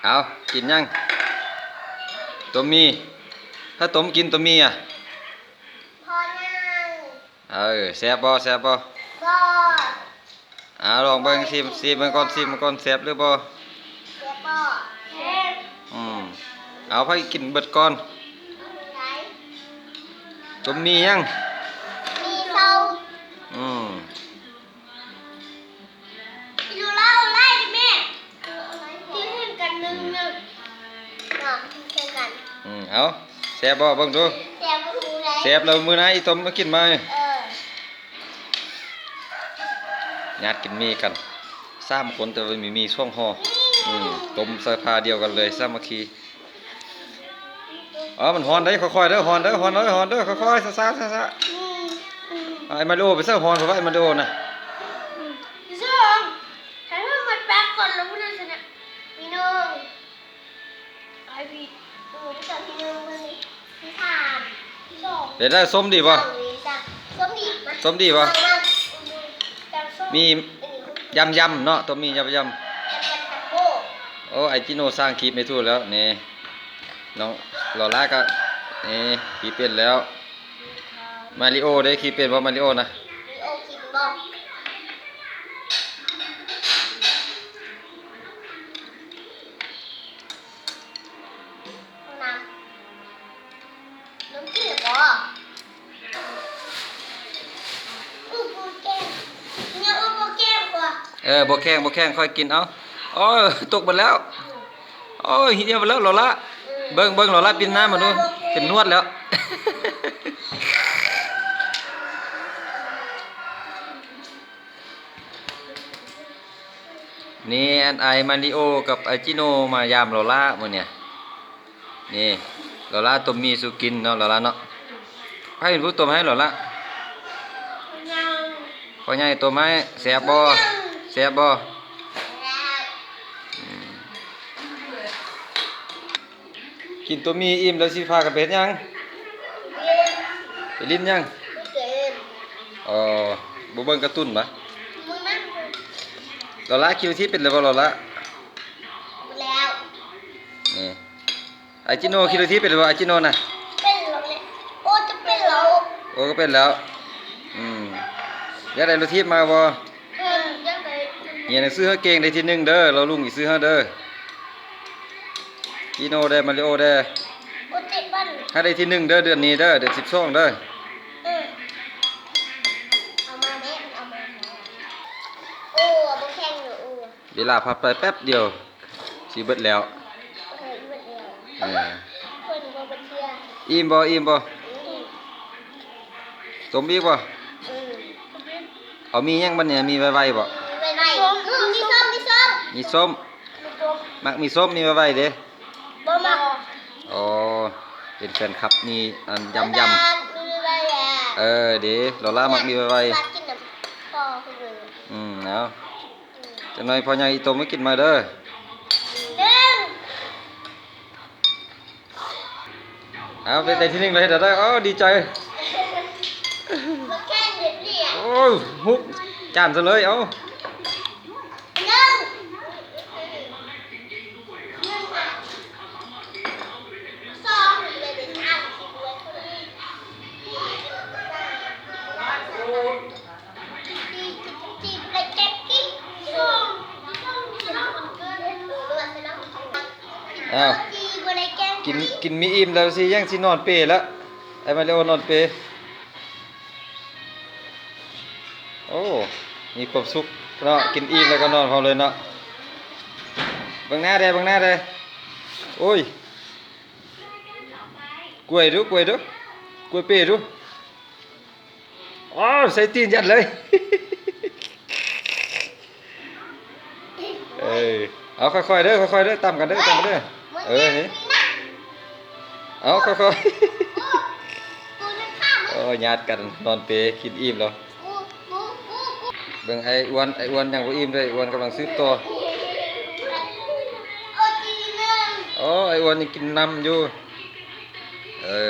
ເອົາ ກິນຫຍັງ? ຕົວໝີ່. ໃຜຕົວໝີ່ກິນຕົວໝີ່ອະ? ພໍຍັງ. ເອີ ແຊບບໍ່? ແຊບບໍ່? ບໍ່. ເອົາ ລອງເບິ່ງ ຊີມ ຊີມເບິ່ງກ່ອນ ຊີມເບິ່ງກ່ອນ ແຊບຫຼືບໍ່? ແຊບບໍ່? ແຊບ. ອືມ ເອົາ ໃຜກິນເບິດກ່ອນ? ຕົວໝີ່ຫຍັງ? ໝີ່ເຊົາ. ອືມ. ກິນເຫຼົ້າໄລ່ແມ່ ກິນເຖິງກັນໜຶ່ງໜຶ່ງເນາະ ກິນເຖິງກັນ. ອືມ ເອົາ ແຊບບໍ່? ເບິ່ງດູ. ແຊບບໍ່? ແຊບແລ້ວມື້ໜ້າອີ່ຕົມມາກິນໃໝ່. ເອີ ຍາດກິນໝີ່ກັນສາມຄົນ ແຕ່ວ່າມີໝີ່ສອງຫໍ່. ອືມ ຕົ້ມໃສ່ພາດຽວກັນເລີຍ ສາມັກຄີ. ເອີ ມັນຮ້ອນເດ້ ຄ່ອຍໆເດີ ຮ້ອນເດີ ຮ້ອນເດີ ຮ້ອນເດີ ຄ່ອຍໆ ຊ້າໆ ຊ້າໆ. ອືມ ອືມ. ເອົາ ໄອ້ມາລິໂອໄປໃສ່ຮ້ອນ ເພາະວ່າໄອ້ມາລິໂອນະ ອືມ ໃຫ້ມັນແປກກ່ອນ ແລ້ວມັນຈະຊະນະ. ມີໜຶ່ງ ໄອ້ພີ້ ເອີ ທີ່ສອງ ທີ່ໜຶ່ງ ເບິ່ງນີ້ ທີ່ສາມ ທີ່ສອງ. ເປັນໄດ້ ສົ້ມດີບໍ່? ສົ້ມດີ ສົ້ມດີບໍ່? ມີ ເອີ ຢຳໆເນາະ ຕົວມີຢຳໆ. ໂອ້ ໄອຈິໂນສ້າງຄລິບໃຫ້ຖືກແລ້ວນີ້ ນ້ອງລອລາກໍນີ້ຂີ່ເປັນແລ້ວ. ມາລິໂອເດ້ ຂີ່ເປັນບໍ່? ມາລິໂອນະ ມາລິໂອຂີ່ເປັນບໍ່? ນ້ຳ ນ້ຳກິນແລ້ວບໍ່? ອຸ ບໍ່ແກງ ຍັງອຸ ບໍ່ແກງບໍ່? ເອີ ບໍ່ແຂງ ບໍ່ແຂງ ຄ່ອຍກິນເອົາ. ໂອ້ຍ ຕົກເບິດແລ້ວ. ໂອ້ຍ ເຫຍເບິດແລ້ວ ລອລາ. ເບິ່ງ ເບິ່ງ ລອລາປິ່ນໜ້າມາດູ ເປັນໜວດແລ້ວ. ນີ້ ອັນ ອ້າຍມາລິໂອກັບອ້າຍຈິໂນມາຢາມລອລາມື້ນີ້. ນີ້ ລອລາຕົ້ມໝີ່ສູ່ກິນເນາະ ລອລາເນາະ. ໃຜເປັນຜູ້ຕົ້ມໃຫ້ ລອລາ? ພໍ່ໃຫຍ່. ພໍ່ໃຫຍ່ຕົ້ມໃຫ້. ແຊບບໍ່? ແຊບບໍ່? ແຊບ. ອືມ. ກິນຕົວໝີ່ອີ່ມແລ້ວຊິພາກັນໄປເຮັດຫຍັງ? ໄປຫຼິ້ນຫຍັງ? ບໍ່ເກັນ. ອໍ ບໍ່ເບິ່ງກາຕູນບະ? ບໍ່ເບິ່ງ. ລອລາ ຂີ່ລົດຖີບເປັນແລ້ວບໍ່ ລອລາ? ບໍ່ແລ້ວ. ນີ້ ອາຈິໂນຂີ່ລົດຖີບເປັນແລ້ວບໍ່ ອາຈິໂນນະ? ເປັນແລ້ວແຫຼະ. ໂອ້ ຈະເປັນແລ້ວ. ໂອ້ ກໍເປັນແລ້ວ. ອືມ. ຢາກໄດ້ລົດຖີບມາບໍ່? ເອີ ຢາກໄດ້. ຮຽນໜັງສືໃຫ້ເກັ່ງ ໄດ້ທີໜຶ່ງເດີ ລາວລຸງຊິຊື້ໃຫ້ເດີ. ຈີໂນເດີ ມາລິໂອເດີ ໂອເຕະບັນ ໃຫ້ໄດ້ທີໜຶ່ງເດີ ເດືອນນີ້ເດີ ເດືອນສິບສອງເດີ. ເອີ ເອົາມາແດ່ ມັນເອົາມາ. ໂອ້ ບໍ່ແຂງເດີ ໂອ້ ເວລາຜ່ານໄປແປັບດຽວ ຊິເບິດແລ້ວ. ເອີ ເບິດແລ້ວ. ເອີ ເພິ່ນບໍ່ເບິດເທື່ອ. ອີ່ມບໍ່? ອີ່ມບໍ່? ອີ່ມ. ຕົ້ມອີກບໍ່? ເອີ ເອົາມີຫຍັງບັດນີ້? ມີໄວໆບໍ່? ມີໄວໆ. ມີສົ້ມ ມີສົ້ມ ມີສົ້ມ. ມີສົ້ມ ມັກມີສົ້ມ ມີໄວໆເດ້. ບໍ່ມັກ. ອໍ ເປັນແຟນຄລັບມີອັນຢຳໆ. ເອີເດ້ ລອລາມັກມີໄວໆ. ອືມ ເອົາ ຈັກໜ້ອຍພໍ່ໃຫຍ່ອີ່ຕົມມາກິນໃໝ່ເດີ. ເອົາ ໄປໄດ້ທີໜຶ່ງເລີຍ ເຮັດໄດ້. ໂອ້ ດີໃຈ. ໂອ້ ຮຸກຈານຊະເລີຍ. ເອົາ ອ້າວ ກິນ ກິນໝີ່ອີ່ມແລ້ວຊິຍັງຊິນອນເປແລ້ວ. ໄອ້ມາລິໂອນອນເປ. ໂອ້ ມີຄວາມສຸກເນາະ ກິນອີ່ມແລ້ວກໍນອນພ້ອມເລີຍເນາະ. ເບິ່ງໜ້າແດ່ ເບິ່ງໜ້າແດ່. ໂອ້ຍ ກວຍດູ ກວຍດູ ກວຍເປດູ. ໂອ້ ໃສ່ຕີນຢັດເລີຍ. ເອີ ເອົາ ຄ່ອຍໆເດີ ຄ່ອຍໆເດີ ຕຳກັນເດີ ຕຳກັນເດີ. ເອີ ນີ້ ເອົາ ຄ່ອຍໆ. ໂອ້ ຍາດກັນນອນເປ ກິນອີ່ມແລ້ວ. ເບິ່ງໄອ້ອ້ວນ ໄອ້ອ້ວນຍັງບໍ່ອີ່ມເດີ ອ້ວນກຳລັງສືບຕໍ່. ໂອ້ ໄອ້ອ້ວນຍັງກິນນຳຢູ່. ເອີ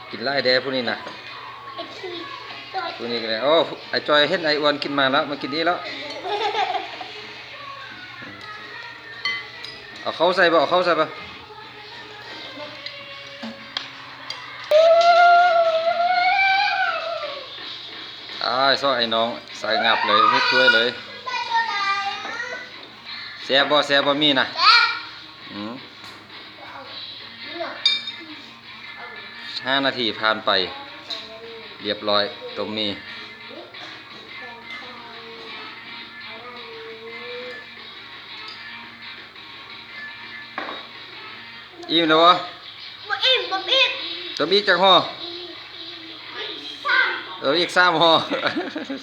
ກິນຫຼາຍແດ່ຜູ້ນີ້ນະ. ຜູ້ນີ້ກໍໄດ້. ໂອ້ ໄອ້ຈ່ອຍເຫັນໄອ້ອ້ວນກິນມາແລ້ວ ມາກິນອີກແລ້ວ. ເອົາເຂົ້າໃສ່ບໍ່? ເອົາເຂົ້າໃສ່ບໍ່? ອ້າຍ ຊອກໄອ້ນ້ອງສາຍງັບເລີຍ ເຮັດຖ້ວຍເລີຍ. ແຊບບໍ່? ແຊບບໍ່ໝີ່ນະ? ອືມ. ຫ້ານາທີຜ່ານໄປ ລຽບຮ້ອຍ ຕົ້ມໝີ່. ອີ່ມແລ້ວບໍ່? ບໍ່ອີ່ມ ຕົ້ມອີກ. ຕົ້ມອີກຈັກຫໍ່? ອີກສາມ. ເອີ ອີກສາມຫໍ່.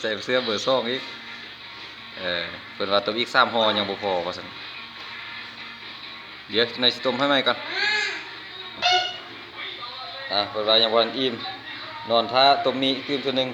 ໃສ່ເສື້ອເບີສອງອີກ. ເອີ ເພິ່ນວ່າຕົ້ມອີກສາມຫໍ່ຍັງບໍ່ພໍວ່າຊັ້ນ. ດຽວໜ້ອຍຊິຕົ້ມໃຫ້ໃໝ່ກ່ອນ. ອ່າ ເພິ່ນວ່າຍັງບໍ່ທັນອີ່ມ. ນອນຖ້າຕົ້ມໝີ່ອີກຕື່ມເທື່ອໜຶ່ງ.